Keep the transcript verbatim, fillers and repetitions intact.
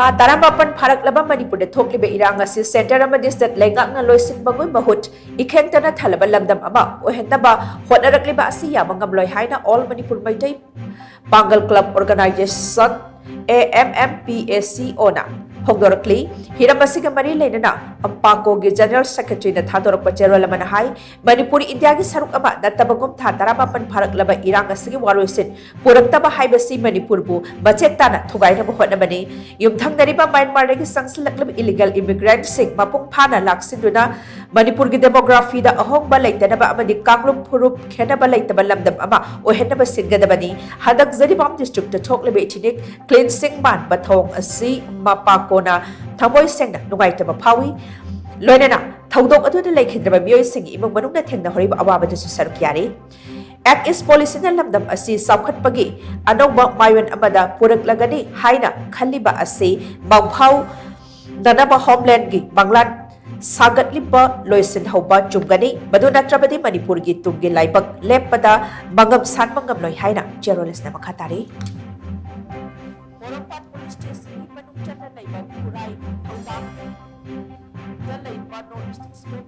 ꯊꯥ ꯇꯔꯥꯃꯥꯄꯟ ꯐꯥꯔꯛꯂꯕ ꯃꯅꯤꯄꯨꯔꯗ ꯊꯣꯛꯂꯤꯕ ꯏꯔꯥꯡ ꯑꯁꯤ ꯁꯦꯟꯇꯔ ꯑꯃꯗꯤ ꯁ꯭ꯇꯦꯠ ꯂꯩꯉꯥꯛꯅ ꯂꯣꯏꯁꯤꯟꯕꯒꯤ ꯃꯍꯨꯠ ꯏꯈꯦꯡ ꯇꯅ ꯊꯜꯂꯕ ꯂꯝꯗꯝ ꯑꯃ ꯑꯣꯏꯍꯟꯅꯕ ꯍꯣꯠꯅꯔꯛꯂꯤꯕ ꯑꯁꯤ ꯌꯥꯕ ꯉꯝꯂꯣꯏ ꯍꯥꯏꯅ all Manipur Meitei Pangal club organisation, A M M P A C ꯑꯣꯅ ꯐꯣꯡꯗꯣꯔꯛꯂꯤ꯫ ꯍꯤꯔꯝ ꯑꯁꯤꯒ ꯃꯔꯤ ꯂꯩꯅꯅ ꯑꯝꯄꯥꯀꯣꯒꯤ ꯖꯦꯅꯔꯦꯜ ꯁꯦꯀ꯭ꯔꯦꯇꯔꯤꯅ ꯊꯥꯗꯣꯔꯛꯄ ꯆꯦꯔꯣꯜ ꯑꯃꯅ ꯍꯥꯏ, ꯃꯅꯤꯄꯨꯔ ꯏꯟꯗꯤꯌꯥꯒꯤ ꯁꯔꯨꯛ ꯑꯃ ꯅꯠꯇꯕꯒꯨꯝ ꯊꯥ ꯇꯔꯥꯃꯥꯄꯟ ꯐꯥꯔꯛꯂꯕ ꯏꯔꯥꯡ ꯑꯁꯤꯒꯤ ꯋꯥꯔꯣꯏꯁꯤꯟ ꯄꯨꯔꯛꯇꯕ ꯍꯥꯏꯕꯁꯤ ꯃꯅꯤꯄꯨꯔꯕꯨ ꯃꯆꯦꯠ ꯇꯥꯅ ꯊꯨꯒꯥꯏꯅꯕ ꯍꯣꯠꯅꯕꯅꯤ꯫ ꯌꯨꯝꯊꯪꯅꯔꯤꯕ ꯃ꯭ꯌꯥꯟꯃꯥꯔꯗꯒꯤ ꯆꯪꯁꯤꯜꯂꯛꯂꯤꯕ ꯏꯂꯤꯒꯦꯜ ꯏꯃꯤꯒ꯭ꯔꯦꯟꯠꯁꯤꯡ ꯃꯄꯨꯡ ꯐꯥꯅ ꯂꯥꯛꯁꯤꯟꯗꯨꯅ ꯃꯅꯤꯄꯨꯔꯒꯤ ꯗꯦꯃꯣꯒ꯭ꯔꯥꯐꯤꯗ ꯑꯍꯣꯡꯕ ꯂꯩꯇꯅꯕ ꯑꯃꯗꯤ ꯀꯥꯡꯂꯨꯞ ꯐꯨꯔꯨꯞ ꯈꯦꯟꯅꯕ ꯂꯩꯇꯕ ꯂꯝꯗꯝ ꯑꯃ ꯑꯣꯏꯍꯟꯅꯕ ꯁꯤꯟꯒꯗꯕꯅꯤ꯫ ꯍꯟꯗꯛ ꯖꯤꯔꯤꯕꯥꯝ ꯗꯤꯁꯇ꯭ꯔꯤꯛꯇ ꯊꯣꯛꯂꯤꯕ ꯏꯊꯤꯅꯤꯛ ꯀ꯭ꯂꯤꯟꯁꯤꯡ ꯃꯥꯟꯕ ꯊꯧꯑꯣꯡ ꯑꯁꯤ ꯃꯄꯥꯀꯣꯅ ꯊꯃꯣꯏ ꯁꯦꯡꯅ ꯅꯨꯡꯉꯥꯏꯇꯕ ꯐꯥꯎꯏ꯫ ꯂꯣꯏꯅꯅ ꯊꯧꯗꯣꯛ ꯑꯗꯨꯗ ꯂꯩꯈꯤꯗ꯭ꯔꯕ ꯃꯤꯑꯣꯏꯁꯤꯡꯒꯤ ꯏꯃꯨꯡ ꯃꯅꯨꯡꯅ ꯊꯦꯡꯅꯍꯧꯔꯤꯕ ꯑꯋꯥꯕꯗꯁꯨ ꯁꯔꯨꯛ ꯌꯥꯔꯤ꯫ ꯑꯦꯛ ꯏꯁ ꯄꯣꯂꯤꯁꯤꯅ ꯂꯝꯗꯝ ꯑꯁꯤ ꯆꯥꯎꯈꯠꯄꯒꯤ ꯑꯅꯧꯕ ꯃꯥꯏꯑꯣꯟ ꯑꯃꯗ ꯄꯨꯔꯛꯂꯒꯅꯤ ꯍꯥꯏꯅ ꯈꯜꯂꯤꯕ ꯑꯁꯤ ꯃꯪꯐꯥꯎ ꯅꯅꯕ ꯍꯣꯝꯂꯦꯟꯒꯤ ꯃꯪꯂꯥꯟ ꯁꯥꯒꯠꯂꯤꯕ ꯂꯣꯏꯁꯤꯟꯍꯧꯕ ꯆꯨꯝꯒꯅꯤ꯫ ꯃꯗꯨ ꯅꯠꯇ꯭ꯔꯕꯗꯤ ꯃꯅꯤꯄꯨꯔꯒꯤ ꯇꯨꯡꯒꯤ ꯂꯥꯏꯕꯛ ꯂꯦꯞꯄꯗ ꯃꯉꯝ ꯁꯥꯟꯕ ꯉꯝꯂꯣꯏ ꯍꯥꯏꯅ ꯆꯦꯔꯣꯂꯤꯁꯅ ꯃꯈꯥ ꯇꯥꯔꯤ꯫ ꯄꯣꯔꯣꯝꯄꯥꯠ ꯄꯨꯂꯤꯁ ꯁ꯭ꯇꯦꯁꯟꯒꯤ ꯃꯅꯨꯡ ꯆꯟꯅ ꯂꯩꯕ ꯈꯨꯔꯥꯏ ꯊꯧꯕꯥꯜꯗ ꯂꯩꯕ ꯅꯣꯔꯠ ꯏꯁ ꯁ꯭ꯄꯣꯔꯠ